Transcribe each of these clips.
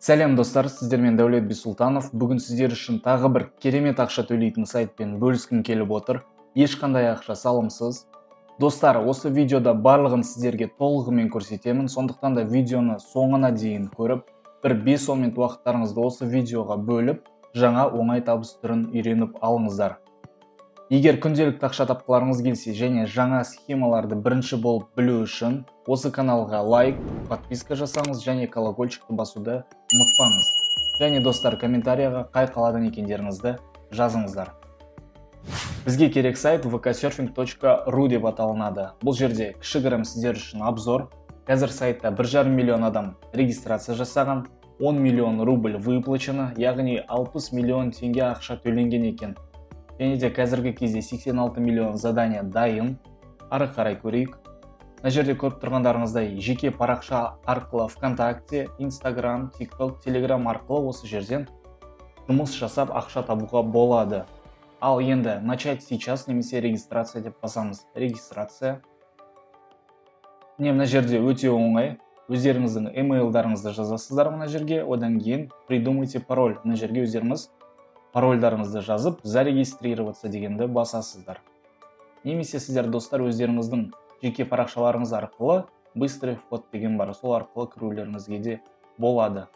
Сәлем, достар! Сіздермен Дәулет Бисұлтанов. Бүгін сіздер үшін тағы бір керемет ақша төлейтін сайтпен бөліскім келіп отыр. Ешқандай ақша салымсыз. Достар, осы видеода барлығын сіздерге толығымен көрсетемін, сондықтан да видеоны соңына дейін көріп, бір 5-10 минут уақыттарыңызды осы видеоға бөліп, жаңа оңай табыс түрін үйреніп алыңыздар. Егер күнделікті ақша тапқыларыңыз келсе және жаңа схемаларды бірінші болып білу үшін осы каналға лайк, подписка жасаңыз және колокольчикті басуды ұмытпаңыз. Және, достар, комментарияға қай қаладан екендеріңізді жазыңыздар. Бізге керек сайт vksurfing.ru деп аталынады. Бұл жерде кішігірім сіздер үшін обзор. Қазір сайтта 1,5 миллион адам регистрация жасаған, 10 миллион рубль выплачено, яғни 60 миллион теңге ақша төленген екен. Және де қазіргі кезде 86 миллион задание дайын. Ары қарай көрейік. Мына жерде көріп тұрғандарыңыздай, жеке парақша арқылы, ВКонтакте, Инстаграм, Тикток, Телеграм арқылы осы жерден жұмыс жасап, ақша табуға болады. Ал енді «Начать сейчас» немесе «Регистрация» деп басамыз. Регистрация. Міне, мына жерде өте оңай: өздеріңіздің емейлдарыңызды жазасыздар мына жерге, одан кейін «Придумайте пароль», мына жерге өздеріңіз парольдарыңызды жазып, «Зарегистрироваться» дегенді басасыздар. Немесе сіздер, достар, өздеріңіздің жеке парақшаларыңыз арқылы, «Быстрый вход» деген бар, сол арқылы кірулеріңізге де болады.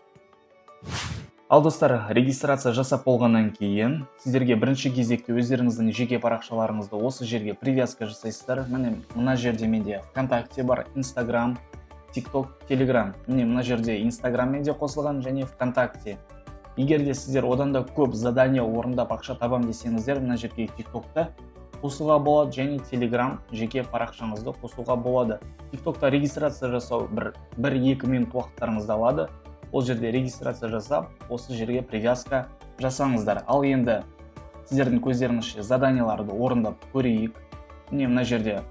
Ал, достар, регистрация жасап болғаннан кейін сіздерге бірінші кезекте өздеріңіздің жеке парақшаларыңызды осы жерге привязка жасайсыздар. Міне, мына жерде менде ВКонтакте бар, Инстаграм, Тикток, Телеграм. Міне, мына жерде Инстаграм менде қосылған және ВКонтакте. Егер де сіздер одан да көп задание орындап, ақша табам десеңіздер, мына жерге Тиктокты қосуға болады және Телеграм жеке парақшаңызды қосуға болады. Тиктокта регистрация жасау бір екі минут уақыттарыңызды алады. Ол жерде регистрация жасап, осы жерге привязка жасаңыздар. Ал енді сіздердің көздеріңізше заданияларды орындап көрейік. Міне, мына жерде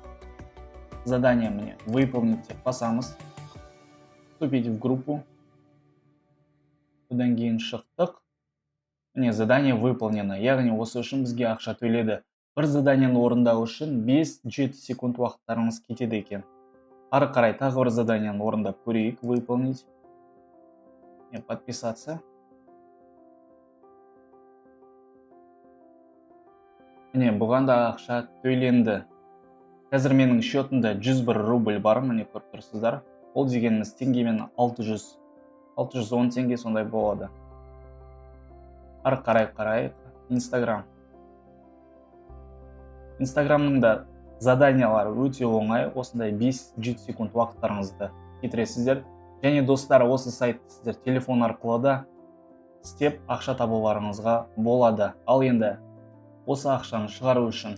задание, міне, «Выполнить» деп басамыз, «Вступить в группу», одан кейін шықтық. Міне, задание выполнено, яғни осы үшін бізге ақша төледі. Бір заданиені орындау үшін 5-7 секунд уақыттарыңыз кетеді екен. Ары қарай тағы бір заданиені орындап көрейік. Выполнить. Міне, подписаться. Міне, бұған да ақша төленді. Қазір менің счетымда 101 рубль бар, міне, көріп тұрсыздар. Ол дегеніміз теңгемен 600, 610 теңге сондай болады. Ары қарай қарайық. Инстаграм. Инстаграмның да заданиялары өте оңай, осындай 5-7 секунд уақыттарыңызды кетіресіздер. Және, достар, осы сайтты сіздер телефон арқылы да істеп, ақша табуларыңызға болады. Ал енді осы ақшаны шығару үшін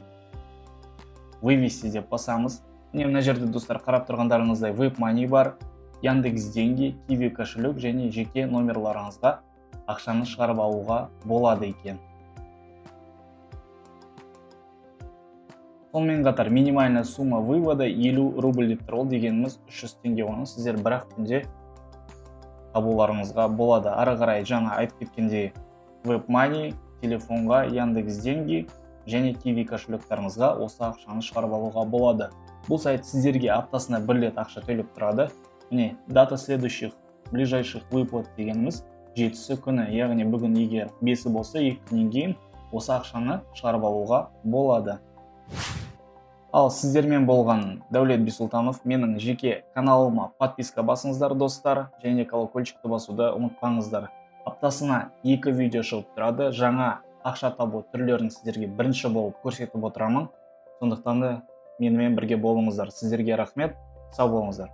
«Вывести» деп басамыз. Міне, мына жерде, достар, қарап тұрғандарыңыздай, WebMoney бар, Яндекс Деньги, Киви кошелек және жеке номерларыңызға ақшаны шығарып алуға болады екен. Сонымен қатар минимальная сумма вывода 50 рубль деп тұр, ол дегеніміз 300 теңге. Оны сіздер бір ақ күнде табуларыңызға болады. Ары қарай жаңа айтып кеткендей, WebMoney, телефонға, Яндекс Деньги және Киви кошелектарыңызға осы ақшаны шығарып алуға болады. Бұл сайт сіздерге аптасына бір рет ақша төлеп тұрады. Міне, дата следующих ближайших выплат дегеніміз 7-сі күні, яғни бүгін егер 5-і болса, 2 күннен кейін осы ақшаны шығарып алуға болады. Ал сіздермен болған Дәулет Бисұлтанов. Менің жеке каналыма подписка басыңыздар, достар, және колокольчикті басуды ұмытпаңыздар. Аптасына екі видео шығып тұрады. Жаңа ақша табу түрлерін сіздерге бірінші болып көрсетіп отырамын, сондықтан да менімен бірге болыңыздар. Сіздерге рахмет, сау болыңыздар.